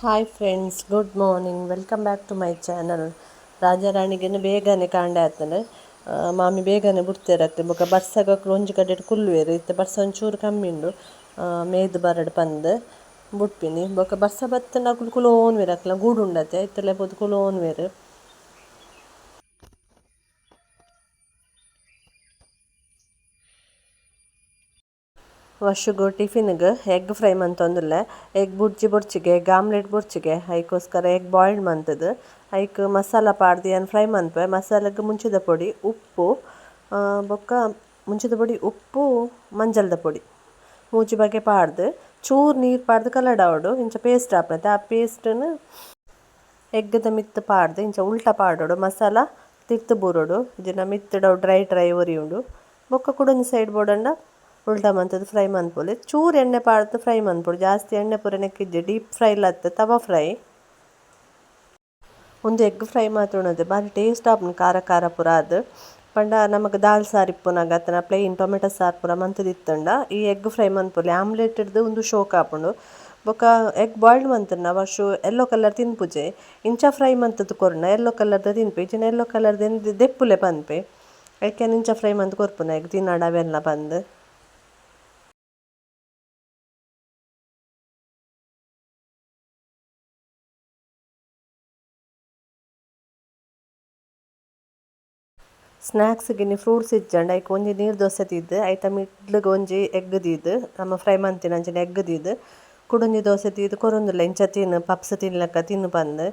Hi friends, good morning, welcome back to my channel. ರಾಜಾರಾಣಿಗೆನು ಬೇಗನೆ ಕಾಂಡೆ ಆತನು ಮಾಮಿ ಬೇಗನೆ ಬುಡ್ತೇರತ್ತೆ ಬೊಕ ಬರ್ಸಗಕ್ಲು ಒಂಜಿ ಕಡೆಟ್ ಕುಲ್ಲುವೆರು ಇತ್ತೆ ಬರ್ಸ ಒಂಚೂರು ಕಮ್ಮಿ ಉಂಡು ಮೇದ್ ಬರಡ್ ಪಂದ್ ಬುಡ್ಪಿನಿ ಬೊಕ ಬರ್ಸ ಬತ್ತಂಡ ಅಕುಲು ಕುಲೋನ್ವೆರ್ ಅಕ್ಲ ಗೂಡು ಉಂಡತೆ ಇತ್ತಲೆ ಪೋದು ಕುಲೋನ್ವೆರ್. ವರ್ಷಗು ಟಿಫಿನ್ಗೆ ಎಗ್ ಫ್ರೈ ಮಂತೊಂದುಲ್ಲೆ ಎಗ್ ಬುರ್ಜಿ ಬೊರ್ಚಿಗೆ ಎಗ್ ಆಮ್ಲೆಟ್ ಬೊರ್ಚಿಗೆ ಐಕೋಸ್ಕರ ಎಗ್ ಬಾಯ್ಲ್ಡ್ ಮಂತುದು ಐಕ್ ಮಸಾಲ ಪಾಡ್ದು ಯಾನ್ ಫ್ರೈ ಮನ್ಪುವೆ. ಮಸಾಲೆಗ್ ಮುಂಚಿದ ಪೊಡಿ ಉಪ್ಪು ಬೊಕ್ಕ ಮುಂಚಿದ ಪೊಡಿ ಉಪ್ಪು ಮಂಜಲ್ದ ಪೊಡಿ ಮೂಜಿ ಬಗೆ ಪಾಡ್ದು ಚೂರು ನೀರು ಪಾಡ್ದು ಕಲಡಾವೊಡು ಇಂಚ ಪೇಸ್ಟ್ ಆಪುನತೆ ಆ ಪೇಸ್ಟನ್ನು ಎಗ್ಗದ ಮಿತ್ತು ಪಾಡ್ದು ಇಂಚ ಉಲ್ಟ ಪಾಡೊಡು ಮಸಾಲ ತಿರ್ತು ಬೂರೊಡು ಇಜಿಂಡ ಮಿತ್ತುಡ ಡ್ರೈ ಡ್ರೈ ಒರಿಯುಂಡು ಬೊಕ್ಕ ಕುಡೊಂಜಿ ಸೈಡ್ ಬೋಡಂಡ ಉಲ್ಟ ಮಂತುದು ಫ್ರೈ ಮನ್ಪೊಲಿ ಚೂರು ಎಣ್ಣೆ ಪಾಡ್ದು ಫ್ರೈ ಮನ್ಪೊಡು ಜಾಸ್ತಿ ಎಣ್ಣೆ ಪೂರ ನೆಕ್ಕಿಜ್ಜಿ ಡೀಪ್ ಫ್ರೈ ಲತ್ತು ತವಾ ಫ್ರೈ. ಉಂದು ಎಗ್ ಫ್ರೈ ಮಾತ್ರ ಉಣದು ಬಾರಿ ಟೇಸ್ಟ್ ಆಪುಂಡು ಖಾರ ಖಾರ ಪೂರ ಅದು ಪಂಡ ನಮಕ್ ದಾಲ್ ಸಾರು ಇಪ್ಪುನಗ ಅತ್ತನ ಪ್ಲೇನ್ ಟೊಮೆಟೊ ಸಾರು ಪೂರ ಮಂತುದಿತ್ತುಂಡ ಈ ಎಗ್ ಫ್ರೈ ಮನ್ಪೊಲಿ ಆಮ್ಲೆಟ್ ಡ್ದು ಉಂದು ಶೋಕ್ ಆಪುಂಡು. ಬೊಕ್ಕ ಎಗ್ ಬಾಯ್ಲ್ಡ್ ಮಂತುಂಡ ವರ್ಷು ಎಲ್ಲೋ ಕಲರ್ ತಿನ್ಪುಜೆ ಇಂಚ ಫ್ರೈ ಮಂತುದು ಕೊರ್ನ ಎಲ್ಲೋ ಕಲರ್ದ ತಿನ್ಪೆ ಇಜ್ಜಿಂಡ ಎಲ್ಲೋ ಕಲರ್ ದೆಪ್ಪುಲೆ ಪನ್ಪೆ ಐಕೆ ಇಂಚ ಫ್ರೈ ಮಂತ್ ಕೊರ್ಪುನ ಎಗ್ ತಿನ್ನಡ ಅವೆಲ್ಲ ಪಂದ್. ಸ್ನಾಕ್ಸ್ ಗಿನಿ ಫ್ರೂಟ್ಸ್ ಇಜ್ಜಂಡ ಐಕ್ ಒಂಜಿ ನೀರು ದೋಸೆ ದೀದ್ ಐತ ಮಿಡ್ಲ್ಗ್ ಒಂಜಿ ಎಗ್ ದೀದ್ ನಮ ಫ್ರೈ ಮಂತಿನ ಅಂಚನೆ ಎಗ್ ದೀದ್ ಕುಡೊಂಜಿ ದೋಸೆ ದೀದ್ ಕೊರೊಂದುಲ್ಲ ಇಂಚ ತಿನ್ನು ಪಪ್ಸ್ ತಿನ್ಲಕ್ಕ ತಿನ್ನು ಪಂದ್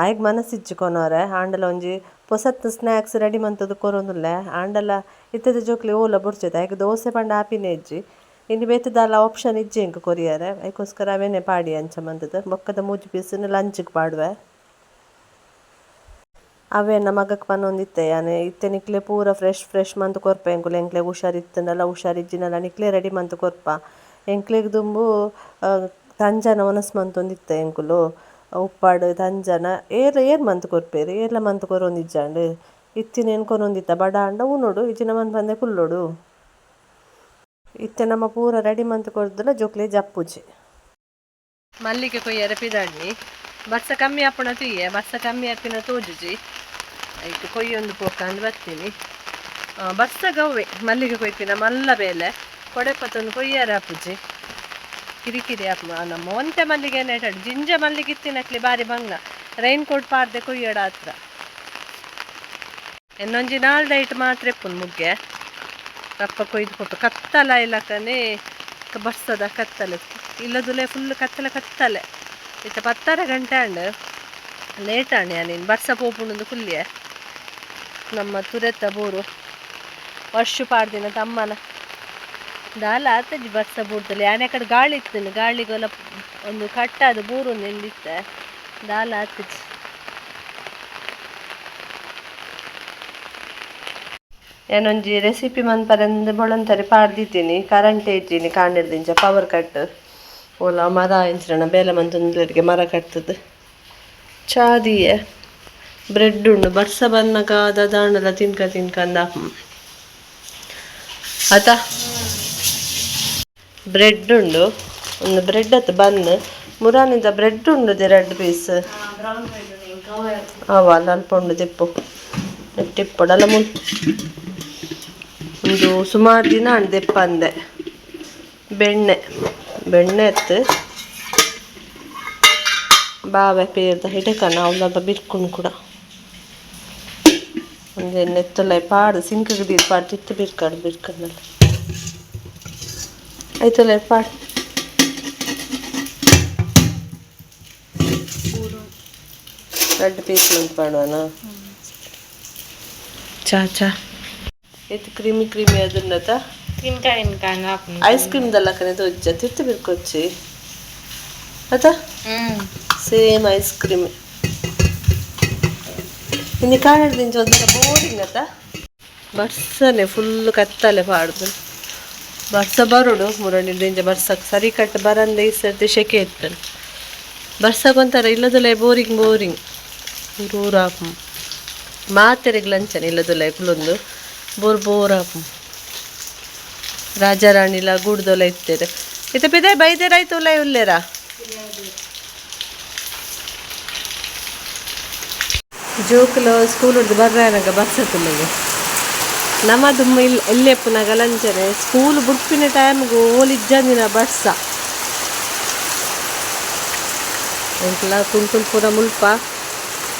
ಆಯಗ್ ಮನಸ್ಸಿಜ್ಜಿ ಕೊನೊರೆ ಆಂಡಲ ಒಂಜಿ ಪೊಸತ್ ಸ್ನಾಕ್ಸ್ ರೆಡಿ ಮಂತುದು ಕೊರೊಂದುಲ್ಲೆ ಆಂಡಲ ಇತ್ತೆದ ಜೋಕ್ಲೆ ಓಲ ಬೊಡ್ಚೆತ್ ಆಯಗ್ ದೋಸೆ ಪಂಡ ಆಪಿನ ಇಜ್ಜಿ ಇನಿ ಬೇತೆ ದಾಲ ಆಪ್ಷನ್ ಇಜ್ಜಿ ಎಂಕ್ ಕೊರಿಯರೆ ಐಕೋಸ್ಕರ ಅವೇನೆ ಪಾಡಿ ಅಂಚ ಮಂತುದು ಬೊಕ್ಕದ ಮೂಜಿ ಪೀಸನ್ನು ಲಂಚ್ಗ್ ಪಾಡುವೆ. ಅವೇ ಮಗಕ್ ಪನೊಂದಿತ್ತೆ ಯಾನ್ ಇತ್ತೆ ನಿಕ್ಲೆ ಪೂರ ಫ್ರೆಶ್ ಫ್ರೆಶ್ ಮಂತ್ ಕೊರ್ಪ ಎಂಕುಲು ಎಂಕ್ಲೆಗ್ ಹುಷಾರಿತ್ತುಂಡಲ ಹುಷಾರಿಜ್ಜಿಂಡಲ ನಿಕ್ಲೆ ರೆಡಿ ಮಂತ್ ಕೊರ್ಪ ಎಂಕ್ಲೆಗ್ ದುಂಬು ತಂಜನ ಒನಸ್ ಮಂತೊಂದಿತ್ತೆ ಎಂಕುಲು ಉಪ್ಪಾಡು ತಂಜನ ಏರ್ ಏರ್ ಮಂತ್ ಕೊರ್ಪೆರ್ ಏರ್ಲ ಮಂತ್ ಕೊರೊಂದಿಜ್ಜಾಂಡ್ ಇತ್ತಿನೇನ್ ಕೊರೊಂದಿತ್ತ ಬಡ ಆಂಡ ಉನೊಡು ಇಜ್ಜಿಂಡ ಮನ್ಪಂದೆ ಕುಲ್ಲೊಡು ಇತ್ತೆ ನಮ್ಮ ಪೂರ ರೆಡಿ ಮಂತ್ ಕೊರ್ದುಲ ಜೋಕ್ಲೆ ಜಪ್ಪುಜಿ. ಮಲ್ಲಿಗೆ ಕೊಯ್ಯರೆ ಪಿದಾಡ್ನಿ ಬರ್ಸ ಕಮ್ಮಿ ಆಪುಣ ತುಯ್ಯೆ ಬರ್ಸ ಕಮ್ಮಿ ಆಪಿನ ತೋಜುಜಿ ಐಕ್ ಕೊಯ್ಯೊಂದು ಪೋಕಂದು ಬರ್ತೀನಿ ಬರ್ಸ ಗವ್ವೆ ಮಲ್ಲಿಗೆ ಕೊಯ್ಪಿನ ಮಲ್ಲ ಬೇಲೆ ಕೊಡೆಪತ್ತೊಂದು ಕೊಯ್ಯರೆ ಆಪುಜಿ ಕಿರಿಕಿರಿ ಆಪ ನಮ್ಮ ಒಂತೆ ಮಲ್ಲಿಗೆ ನೆಟಾಡು ಜಿಂಜ ಮಲ್ಲಿಗೆ ಇತ್ತಿನಕ್ಲಿ ಬಾರಿ ಬಂಗ ರೈನ್ ಕೋಟ್ ಪಾಡ್ದೆ ಕೊಯ್ಯಡ ಹತ್ರ ಇನ್ನೊಂಜಿ ನಾಲ್ದು ಐಟ್ ಮಾತ್ರ ಇಪ್ಪುನು ಮುಗ್ಗೆ ರಪ್ಪ ಕೊಯ್ದು ಕೊಟ್ಟು ಕತ್ತಲ ಇಲ್ಲಕನೇ ಬರ್ಸದ ಕತ್ತಲೆ ಇಲ್ಲದುಲೆ ಫುಲ್ ಕತ್ತಲೆ ಕತ್ತಲೆ ಇತ್ತೆ 10:30 ಗಂಟೆ ಆಂಡ್ ಲೇಟ್ ಆಂಡ್ ಯಾನ್ ಬರ್ಸ ಪೋಪುಂಡು ಕುಲ್ಲಿಯೆ ನಮ್ಮ ತುರೆತ ಬೋರು ವರ್ಷ ಪಾಡ್ದಿನ ತಮ್ಮನ ದಾಲ ಆತಜಿ ಬರ್ಸ ಬೂರ್ದಲ್ಲಿ ಯಾನೆ ಕಡೆ ಗಾಳಿ ಇತ್ತು ಗಾಳಿಗೆಲ್ಲ ಒಂದು ಕಟ್ಟಾದ ಬೂರು ಎಂದಿತ್ತೆ ದಾಲ ಆತಜಿ. ಏನೊಂಜಿ ರೆಸಿಪಿ ಮನ್ಪರೆಂದು ಬೊಳಂತರಿ ಪಾಡ್ದಿದ್ದೀನಿ ಕರೆಂಟ್ ಇದ್ದೀನಿ ಕಾಣಿರ್ದಿಂಚ ಪವರ್ ಕಟ್ ಓಲ ಮರ ಇಂಚನ ಬೇಲೆ ಮಂತೊಂದುಲೆರಿಗೆ ಮರ ಕಟ್ತದೆ ಚಾದಿಯೆ ಬ್ರೆಡ್ ಉಂಡು ಬರ್ಸ ಬನ್ನಗ ದಾಂಡಲ ತಿನ್ಕ ತಿನ್ಕಂದ ಆತ ಬ್ರೆಡ್ ಉಂಡು ಒಂದು ಬ್ರೆಡ್ ಅತ್ತ ಬನ್ ಮುರಾನಿದ ಬ್ರೆಡ್ ಉಂಡು 2 ಪೀಸ್ ಅವ ಅಲ್ಪ ಉಂಡು ತಿಪ್ಪು ಟಿಪ್ಪಡಲ್ಲ ಮುನ್ ಒಂದು ಸುಮಾರು ದಿನ ಅಂಡ್ ಅಂದೆ ಬೆಣ್ಣೆ ಬೆಣ್ಣೆ ಎತ್ತು ಬಾವೆ ಪೇರ್ದ ಹಿಡಕನ ಅವಳೊಬ್ಬ ಬಿರ್ಕೊಂಡು ಕೂಡ ಒಂದು ಎಣ್ಣೆತ್ತಲ್ಲ ಪಾಡು ಸಿಂಕಿಗೆ ದೀದ್ ಪಾಡು ತಿತ್ತು ಬಿರ್ಕಾಡು ಬಿರ್ಕಂಡಲ್ಲ ಆಯ್ತಲ್ಲ ಪಾಡು 2 ಪೀಸ್ ಮಂತ್ ಪಾಡುವನ ಚಾ ಚಾ ಇದು ಕ್ರೀಮಿ ಕ್ರೀಮಿ ಅದನ್ನತ ಐಸ್ ಕ್ರೀಮ್ ದಲ್ಲಕನೆ ತೋಜ್ಜ ತಿರ್ತು ಬಿರ್ಕೊಚ್ಚಿ ಅತ same ice cream ಇನ್ನು ಕಾಣಿಡ್ದಿಂಚ ಒಂಥರ ಬೋರಿಂಗ್ ಅತ್ತ ಬರ್ಸನೆ ಫುಲ್ ಕತ್ತಲೆ ಪಾಡ್ದು ಬರ್ಸ ಬರೋಡು ಮುರಣಿದಿಂಚ ಬರ್ಸಕ್ಕೆ ಸರಿ ಕಟ್ಟು ಬರಂದೆ ಈ ಸರ್ತಿ ಶೆಕೆ ಇತ್ತು ಬರ್ಸಕ್ಕೊಂಥರ ಇಲ್ಲದಲ್ಲೇ ಬೋರಿಂಗ್ ಬೋರಿಂಗ್ ಊರು ಆಪು ಮಾತೆರೆಗ್ ಲಂಚನ ಇಲ್ಲದಲ್ಲ ಕುಲೊಂದು ಬೋರ್ ಬೋರ್ ಆಪು ರಾಜಾರಾಣಿಲ ಗೂಡ್ದೊಲ ಇತ್ತೇರೆ ಇತ್ತೆ ಪಿದೆ ಬೈದೇರಾಯ್ತು ಉಲ್ಲ ಉಲ್ಲೇರಾ ಜೋಕುಲು ಸ್ಕೂಲ್ ಬರ್ರಾನಗ ಬರ್ಸತ್ತುಂಡು ನಮ ದುಮ್ಮ ಇಲ್ಲಿ ಎಲ್ಲೆಪ್ಪುನಾಗ ಲಂಚನೆ ಸ್ಕೂಲ್ ಬುಡ್ಪಿನ ಟೈಮ್ಗೆ ಓಲಿಜ್ಜಂದಿನ ಬರ್ಸ ಎಂಕ್ಲ ಕುಂಟುಲ್ ಪೂರ ಮುಲ್ಪ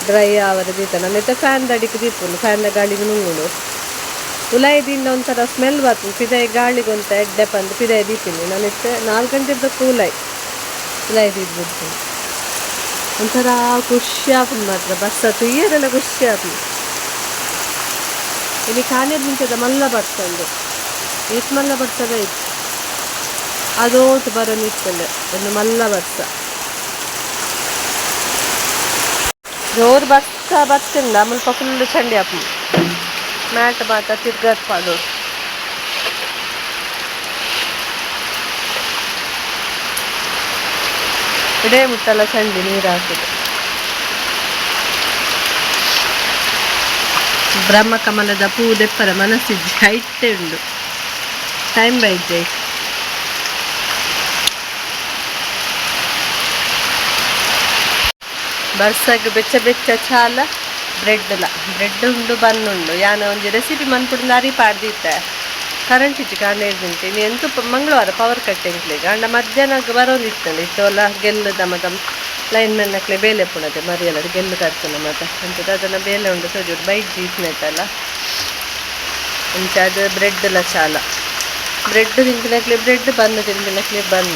ಡ್ರೈ ಆವರ ದೀತ ನನ್ನೈತೆ ಫ್ಯಾನ್ ದಡಿಗೆ ದೀಪುಂಡು ಫ್ಯಾನ್ the ಗಾಳಿಗೆ ನುಂಗುಂಡು ಉಲಾಯಿ ದಿಂದ ಒಂಥರ ಸ್ಮೆಲ್ ಬರ್ತದೆ ಪಿದಾಯಿ ಗಾಳಿಗೊಂತ ಎಡ್ಡೆ ಪಂದು ಪಿದಾಯಿ ದೀಪಿನಿ ನಾನಿತ್ತೆ 4 ಗಂಟೆದಕ್ಕೂ ಉಲಾಯಿ ಉಲಾಯಿ ದೀದ್ಬಿಡ್ತೀನಿ ಒಂಥರ ಖುಷಿ ಆಪುಂಡು ಮಾತ್ರ ಬರ್ಸ ತುಯ್ಯರೆಲ್ಲ ಖುಷಿ ಆಪುಂಡು ಇಲ್ಲಿ ಕಾನೇದ ಮುಂಚೆದ ಮಲ್ಲ ಬರ್ತಂಡು ಏತ್ ಮಲ್ಲ ಬರ್ತದ ಇತ್ತು ಅದೋಟು ಬರೋನು ಇತ್ತಂಡೆ ಒಂದು ಮಲ್ಲ ಬರ್ಸ ಜೋರು ಬರ್ಸ ಬತ್ತಿಂದ ಮುಲ್ಪ ಫುಲ್ ಚಂಡಿ ಆಪುಂಡು ಮ್ಯಾಟ್ ಮಾತ ತಿರ್ಗತ್ ಪಾಡು ಇಡೇ ಮುಟ್ಟಲ್ಲ ಚಂಡಿ ನೀರು ಹಾಕುದು ಬ್ರಹ್ಮಕಮಲದ ಪೂ ದೆಪ್ಪರ ಮನಸ್ಸಿಜ್ಜಿ ಐಟೆ ಉಂಡು ಟೈಮ್ ಬೈಜೆ ಬರ್ಸಗ್ ಬೆಚ್ಚ ಬೆಚ್ಚ ಚಾಲ ಬ್ರೆಡ್ಲ ಬ್ರೆಡ್ ಉಂಡು ಬನ್ ಉಂಡು ಯಾನ ಒಂಜಿ ರೆಸಿಪಿ ಮನ್ಪುಡು ಅರಿ ಪಾಡ್ದಿತ್ತೆ ಕರೆಂಟ್ ಇಜ್ಜಿ ಕಾಂಡ ಇದ್ದುಂಟು ಇನ್ನು ಎಂತ ಮಂಗಳವಾರ ಪವರ್ ಕಟ್ ಎಂಕ್ಲೆಗ್ ಅಂಡ ಮಧ್ಯಾಹ್ನ ಬರೋಂದಿತ್ತಂಡು ಇತ್ತೋಲ ಗೆಲ್ಲು ದಮ ದಮ್ ಲೈನ್ ಮೆನ್ ಅಕ್ಲೆ ಬೇಲೆ ಪುಣತೆ ಮರಿಯಲ್ಲ ಗೆಲ್ಲು ಕಟ್ತುನ ಮಾತ ಅಂಚದ ಅದನ್ನ ಬೇಲೆ ಉಂಡು ತೋಜುಡು ಬೈಜ್ ಇತ್ನೆಟಲ್ಲ ಅಂಚ ಅದು ಬ್ರೆಡ್ಲ ಚಾಲ ಬ್ರೆಡ್ ತಿನ್ಪಿನಕ್ಲೆ ಬ್ರೆಡ್ ಬನ್ ತಿನ್ಪಿನಕ್ಲೆ ಬನ್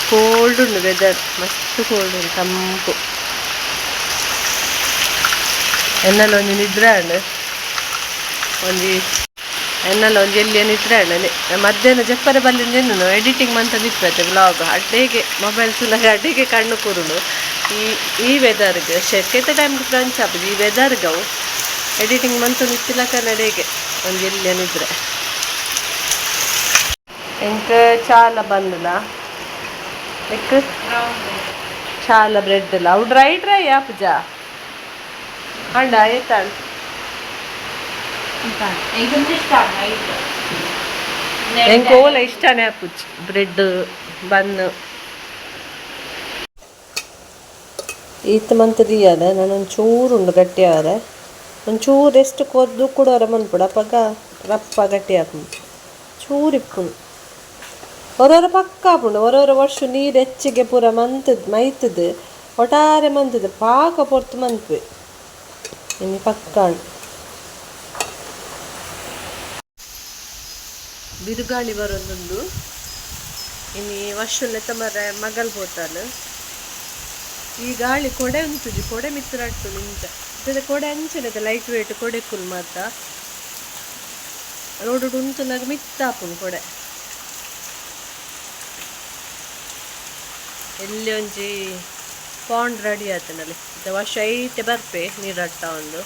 ಕೋಲ್ಡ್ ಉಂಡು ವೆದರ್ ಮಸ್ತ್ ಕೋಲ್ಡ್ ಉಂಡು ತಂಪು ಎನ್ನಲ ಒಂಜಿ ನಿದ್ರೆ ಆಂಡ್ ಒಂಜಿ ಎನ್ನಲ ಒಂಜಿ ಎಲ್ಲಿ ನಿದ್ರೆ ಆಂಡ್ ಮಧ್ಯಾಹ್ನ ಜಪ್ಪರೆ ಬಲ್ಲಿಂದ ಎಡಿಟಿಂಗ್ ಮಂತ ನಿಪ್ಪತ್ತೆ ವ್ಲಾಗ್ ಅಡ್ಡೆಗೆ ಮೊಬೈಲ್ ತುಲಾಗ ಅಡ್ಡೆಗೆ ಕಣ್ಣು ಕೂರುನು ಈ ಈ ವೆದರ್ಗೆ ಶೆಕೆತ ಟೈಮ್ಗೆ ಫ್ರೆಂಚ್ ಆಪುಜಿ ಈ ವೆದರ್ಗೆ ಅವು ಎಡಿಟಿಂಗ್ ಮಂತ ನಿತ್ತಿಲಕ ನಡೆಗೆ ಒಂಜಿ ಎಲ್ಲಿ ನಿದ್ರೆ ಎಂಕ್ ಚಾಲ ಬಂದಲ ಎಕ್ ಚಾಲ ಬ್ರೆಡ್ ಅಲ್ಲ ಅವು ಡ್ರೈ ಡ್ರೈ ಆಪುಜ ಅಂಡ ಏತಾನ್ ಎಂಕ್ ಓಲ ಇಷ್ಟನೇ ಆಪುಜಿ ಬ್ರೆಡ್ ಬನ್ ಈತ ಮಂತ್ ದೀಯದ ನಾನು ಒಂಚೂರು ಉಂಡು ಗಟ್ಟಿ ಆವರೆ ಒಂಚೂರು ಎಷ್ಟು ಕೊದ್ದು ಕೂಡ ಮನ್ಪುಡು ಅಪಗ ರಪ್ಪ ಗಟ್ಟಿ ಆಪುಂಡು ಚೂರು ಇಪ್ಪುಂಡು ಹೊರೊರ ಪಕ್ಕ ಆಪುಂಡು ಹೊರೊರ ವರ್ಷ ನೀರು ಹೆಚ್ಚಿಗೆ ಪೂರ ಮಂತದ್ ಮೈತದ್ ಒಟಾರೆ ಮಂತದ್ ಪಾಕ ಪೊರ್ತು ಮನ್ಪುವೆ ಇನ್ನು ಪಕ್ಕ ಬಿರುಗಾಳಿ ಬರೋದುಂಡು ಇನ್ನು ವರ್ಷ ಮರ ಮಗಲ್ ಪೋತಾನು ಈ ಗಾಳಿ ಕೊಡೆ ಉಂಟುಜಿ ಕೊಡೆ ಮಿತ್ರ ನಿಂತ ಕೊಡೆ ಅಂಚನೆ ಲೈಟ್ ವೇಟ್ ಕೊಡೆ ಕುಲ್ ಮಾತ ರೋಡ್ ಉಂಟುನಾಗ ಮಿತ್ತಾಪುಂಡು ಕೊಡೆ ಎಲ್ಲಿ ಒಂಜಿ ಪಾಂಡ್ ರೆಡಿ ಆತನಲ್ಲಿ ವರ್ಷ ಐತೆ ಬರ್ಪೆ ನೀರಟ್ಟ ಒಂದು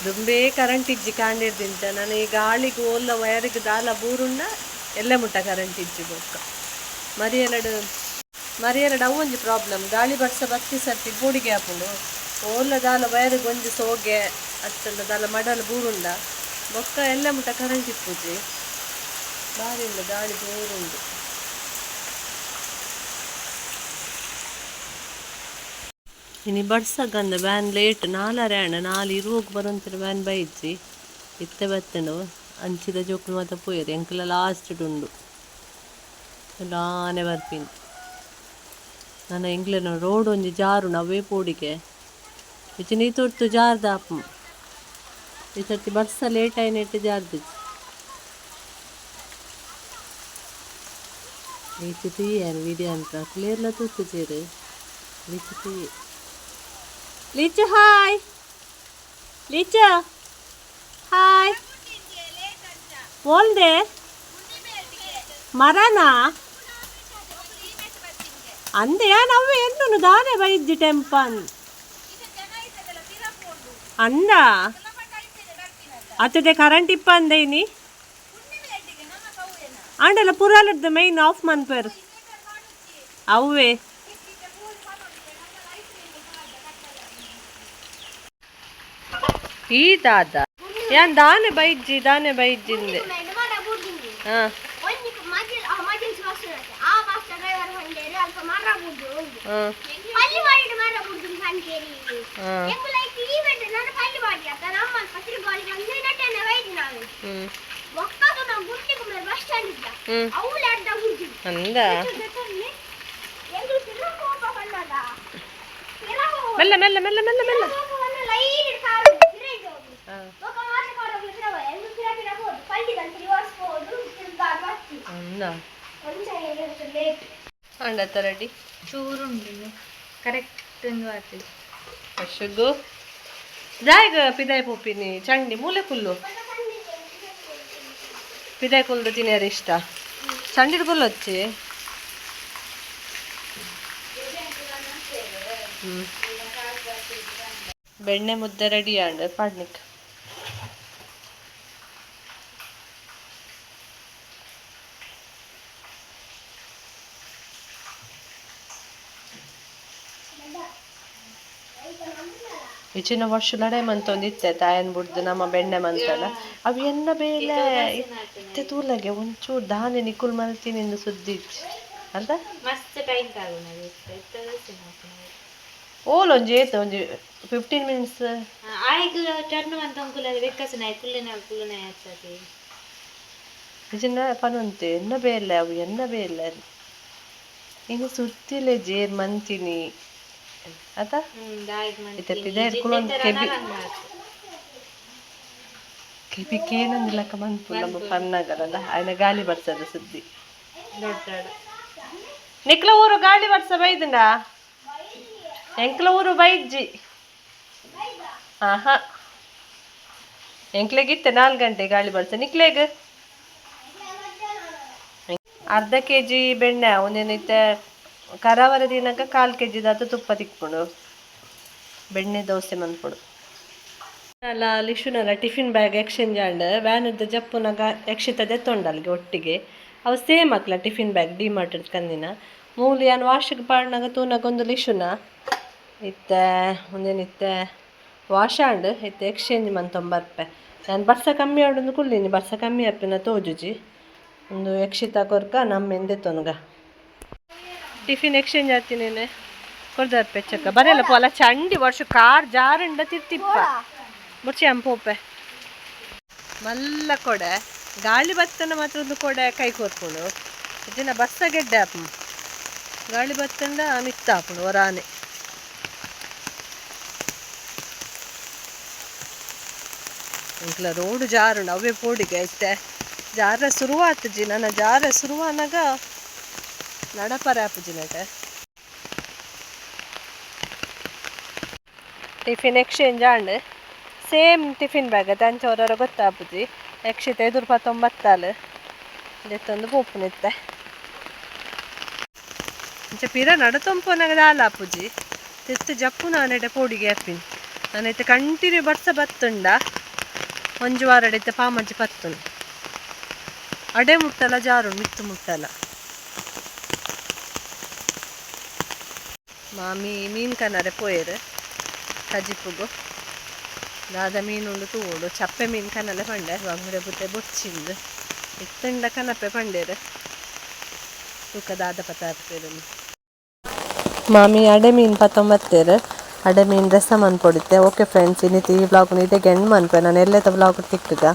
ದುಂಬೇ ಕರೆಂಟ್ ಇಜ್ಜಿ ಕಾಂಡಿರ್ದಿಂತ ನಾನು ಈ ಗಾಳಿಗೆ ಓಲ್ಲ ವಯರಿಗೆ ದಾಲ ಬೂರುಂಡ ಎಲ್ಲ ಮುಟ್ಟ ಕರೆಂಟ್ ಇಜ್ಜಿ ಬೊಕ್ಕ ಮರಿಯಲಡು ಮರಿಯಲಡು ಅವು ಒಂಜಿ ಪ್ರಾಬ್ಲಮ್ ಗಾಳಿ ಬರ್ಸ ಬತ್ತಿ ಸರ್ತಿ ಬೂಡಿಗೆ ಆಪುಂಡು ಓಲ್ಲ ದಾಲ ವಯರಿಗೆ ಒಂಜಿ ಸೋಗೆ ಅತ್ತಂಡ ದಾಲ ಮಡಲ್ ಬೂರುಂಡ ಬೊಕ್ಕ ಎಲ್ಲ ಮುಟ್ಟ ಕರೆಂಟ್ ಇಪ್ಪುಜಿ ಭಾರಿ ಉಂಡು ಗಾಳಿ ಜೋರುಂಡು ಇನಿ ಬಡ್ಸಗಂದ ವ್ಯಾನ್ ಲೇಟ್ ನಾಲರೆ ಅಣ್ಣ ನಾಲ್ ಇರುವಾಗ ಬರೋಂತಿರ ವ್ಯಾನ್ ಬೈಜ್ಜಿ ಇತ್ತೆ ಬತ್ತನು ಅಂಚಿದ ಜೋಕುಲು ಮಾತ ಪೋಯೆರ್ ಎಂಕಲ ಲಾಸ್ಟ್ ಉಂಡು ಲಾನೆ ಬರ್ಪಿನಿ ನನ್ನ ಎಂಕ್ಲೆನ ರೋಡ್ ಒಂಜಿ ಜಾರುಂಡು ಅವೇ ಪೋಡಿಗೆ ಇಚಿನ ಈತೊರ್ತು ಜಾರ್ದ ಆಪುಂಡು ಈ ಸರ್ತಿ ಬರ್ಸ ಲೇಟ್ ಆಯಿನೆಟ್ ಜಾರ್ದಿಜಿ ಲೀಚು ತೂಯೆ ವಿಡಿಯೋ ಅಂತ ಕ್ಲಿಯರ್ಲ ತೂತುಜೆರ್ ಲೀಚು ತೂಯೆ ಲೀಚು ಹಾಯ್ ಲೀಚು ಹಾಯ್ ಓಲ್ದೆ ಮರನಾ ಅಂದೆ ನವ್ವೆ ಎನ್ನುನು ದಾನೆ ಬೈಜ್ಜಿ ಟೆಂಪನ್ ಅಂದ ಅತ್ತದೆ ಕರೆಂಟ್ ಇಪ್ಪ ಅಂದೆ ಇನಿ ಆಂಡಲ ಪುರಾಲದ ಮೈನ್ ಆಫ್ ಮನ್ಪೆರ್ ಅವ್ವೆ ಈ ದಾದ ಯಾನ್ ದಾನೆ ಬೈಜ್ಜಿ ದಾನೆ ಬೈಜ್ಜಿಂದೆ ಹಾ ಮೆಲ್ಲ ಮೆಲ್ಲ ಮೆಲ್ಲ ಮೆಲ್ಲ ಮೆಲ್ಲ ಅಂಡತ್ತ ರೆಡಿ ಚೂರುಂಡು ಕರೆಕ್ಟ್ ಒಂದು ಆತು. ಅಶುಗು ಜಾಯ್ಗ ಪಿದಾಯ್ ಪೋಪಿನಿ ಚಂಡಿ ಮೂಲೆ ಕುಲ್ಲು ಪಿದಾಯ್ ಕುಲ್ದು ತಿನ್ನಿಯರ್ ಇಷ್ಟ ಚಂಡಿಡ್ ಕುಲ್ಲು ಹಚ್ಚಿ. ಬೆಣ್ಣೆ ಮುದ್ದೆ ರೆಡಿ ಆಂಡ್ ಪಾಡ್ನಿಕ್. ಇಚಿನ ವರ್ಷ ಲಡಾಯಿ ಮಂತೊಂದಿತ್ತೆ ತಾಯನ್ ಬುಡ್ದು ನಮ್ಮ ಬೆಣ್ಣೆ ಮಂತಲ್ಲ ಅವು ಎನ್ನ ಬೇಲೆ ಇತ್ತೆ ತೂಲಗೆ ಒಂಚೂರು ದಾನೆ ನಿಕುಲ್ ಮಲ್ತೀನಿ ಎಂದು ಸುದ್ದಿ ಅಲ್ದ. ಮಸ್ತ್ ಟೈಮ್ ತಾಗುನದು. ಓಲ್ ಒಂಜಿ ಏತ್ ಒಂಜಿ 15 ಮಿನಿಟ್ಸ್. ಆಯ್ತು, ಟರ್ನ್ ಮಂತ ಅಂಕುಲ ಬೆಕ್ಕಸನ ಕುಲ್ಲನ ಕುಲ್ಲನ ಆಗ್ತದೆ. ಇಜಿನ ಪನೊಂತೆ ಎನ್ನ ಬೇಲೆ ಅವು ಎನ್ನ ಬೇಲೆ ಇನ್ನು ಸುತ್ತಿಲೆ ಜೇರ್ ಮಂತಿನಿ ಅತ. ಇತ್ತೆ ಪಿದಾಯ್ಡ್ ಕುಲೊಂದು ಕೆಬಿ ಕೆಬಿ ಕೇನಂದಿಲಕ್ಕ ಮನ್ಪು ನಮ್ಮ ಪನ್ನಾಗಲ್ಲ ಆಯ್ನ ಗಾಳಿ ಬರ್ಸದ ಸುದ್ದಿ. ದೊಡ್ಡ ನಿಕ್ಲ ಊರು ಗಾಳಿ ಬರ್ಸ ಬೈದುಂಡ ಎಂಕ್ಲ ಊರು ಬೈಜ್ಜಿ. ಆಹಾ, ಎಂಕ್ಲೆಗಿತ್ತೆ 4 ಗಂಟೆ ಗಾಳಿ ಬರ್ಸ ನಿಕ್ಲೆಗ್. ಅರ್ಧ ಕೆಜಿ ಬೆಣ್ಣೆ ಒಂದೇನೈತೆ ಕರಾವರ ದಿನಕ 1/4 ಕೆಜಿ ದಾತು ತುಪ್ಪ ತಿಕ್ಕೊಂಡು ಬೆಣ್ಣೆ ದೋಸೆ ಮನ್ಪುಡು. ಅಲ್ಲ ಲಿಶುನಲ್ಲ tiffin bag exchange and ವ್ಯಾನದ ಜಪ್ಪುನಾಗ Yakshita ದೆತ್ತೊಂಡಲ್ಗೆ ಒಟ್ಟಿಗೆ ಅವು ಸೇಮ್ ಅಕ್ಲ tiffin bag D mart ಕಂದಿನ ಮೂಲು ಯಾನ್ ವಾಶಿಗೆ ಪಾಡ್ನಾಗ ತೂನಾಗ ಒಂದು ಲಿಶುನ ಇತ್ತೆ ಒಂದೇನಿತ್ತೆ ವಾಶ್ ಆಂಡ್ ಇತ್ತೆ ಎಕ್ಸ್ಚೇಂಜ್ ಮಂತೊಂಬರ್ಪೆ. ನಾನು ಬರ್ಸ ಕಮ್ಮಿ ಆಡೊಂದು ಕುಲ್ಲಿನಿ ಬರ್ಸ ಕಮ್ಮಿ ಅಪ್ಪಿನ ತೋಜುಜಿ ಒಂದು ಯಕ್ಷಿತ ಕೊರ್ಕ ನಮ್ಮ ಎಂದೆತ್ತೊನ್ಗ ಟಿಫಿನ್ ಎಕ್ಸ್ಚೇಂಜ್ ಆಗ್ತೀನೇನೆ ಕೊಡ್ದಾರ್ಪೆ ಚಕ್ಕ ಬರಲ್ಲ ಪೋಲ ಚಂಡಿ ವರ್ಷ ಕಾರ್ ಜಾರಂಡ ತಿರ್ತಿಪ್ಪ ಮುರ್ಚಿ ಅಂಪೋಪೆ ಮಲ್ಲ ಕೊಡೆ ಗಾಳಿ ಬತ್ತನ ಮಾತ್ರ ಒಂದು ಕೊಡೆ ಕೈ ಕೋರ್ಕೊಂಡು ದಿನ ಬಸ್ಸ ಗೆಡ್ಡೆ ಆಪ ಗಾಳಿ ಬತ್ತಂಡ ಮಿತ್ತ ಆಪುಂಡು ಹೊರಾನೆ. ಇಂಕ್ಲ ರೋಡು ಜಾರುಂಡು ಅವೇ ಪೋಡಿಗೆ ಐತೆ ಜಾರ ಶುರುವಾತಜಿ ನನ್ನ ಜಾರ ಶುರುವಾನಾಗ ನಡಪರ ಆಪುಜಿ ನಟ. Tiffin exchange and same tiffin bag ಅಂಚ ಹೊರರ ಗೊತ್ತಾಪುಜಿ ಯಕ್ಷಿತ ಎದುರು ಪತ್ತೊಂಬತ್ತಾಲು ದೆತ್ತೊಂದು ಪೋಪುನಿತ್ತೆ ಅಂಚ ಪಿರ ನಡತೊಂಪುನಗ ದಾಲ ಆಪುಜಿ ತೆತ್ತು ಜಪ್ಪು ನಾನೆಡೆ ಪೋಡಿಗೆ ಆಪಿನಿ ನಾನೈತೆ ಕಂಟಿನ್ಯೂ ಬರ್ಸ ಬತ್ತುಂಡ ಒಂಜಿ ವಾರಡೈತೆ ಪಾಮಜ್ಜಿ ಪತ್ತುಂಡು ಅಡೆ ಮುಟ್ಟಲ್ಲ ಜಾರು ಮಿತ್ತು ಮುಟ್ಟಲ್ಲ. ಮಾಮಿ ಮೀನು ಕನರೆ ಪೋಯರು ಕಜಿಪುಗು ದಾದ ಮೀನುಂಡು ತೂಡು ಚಪ್ಪೆ ಮೀನು ಕನಲೆ ಪಂಡೆ ಬಂಗುಡೆ ಬುತ್ತೆ ಬೊಚ್ಚಿಂದು ಇತ್ತಂಡ ಕನಪೆ ಪಂಡೇರು ತೂಕ ದಾದ ಪತಾಪೇರು. ಮಾಮಿ ಅಡೆ ಮೀನು ಪತ್ತೊಂಬತ್ತೇರು ಅಡೆ ಮೀನು ರಸ ಮನ್ಪೊಡಿತ್ತೆ. ಓಕೆ ಫ್ರೆಂಡ್ಸ್, ಇನ್ನಿತಿ ಈ ವ್ಲಾಗ್ ಇದೆ ಗೆಣ್ ಮನ್ಪೆ ನಾನು ಎಲ್ಲೆತ ವ್ಲಾಗ್ ತಿಕ್ಕುಗ.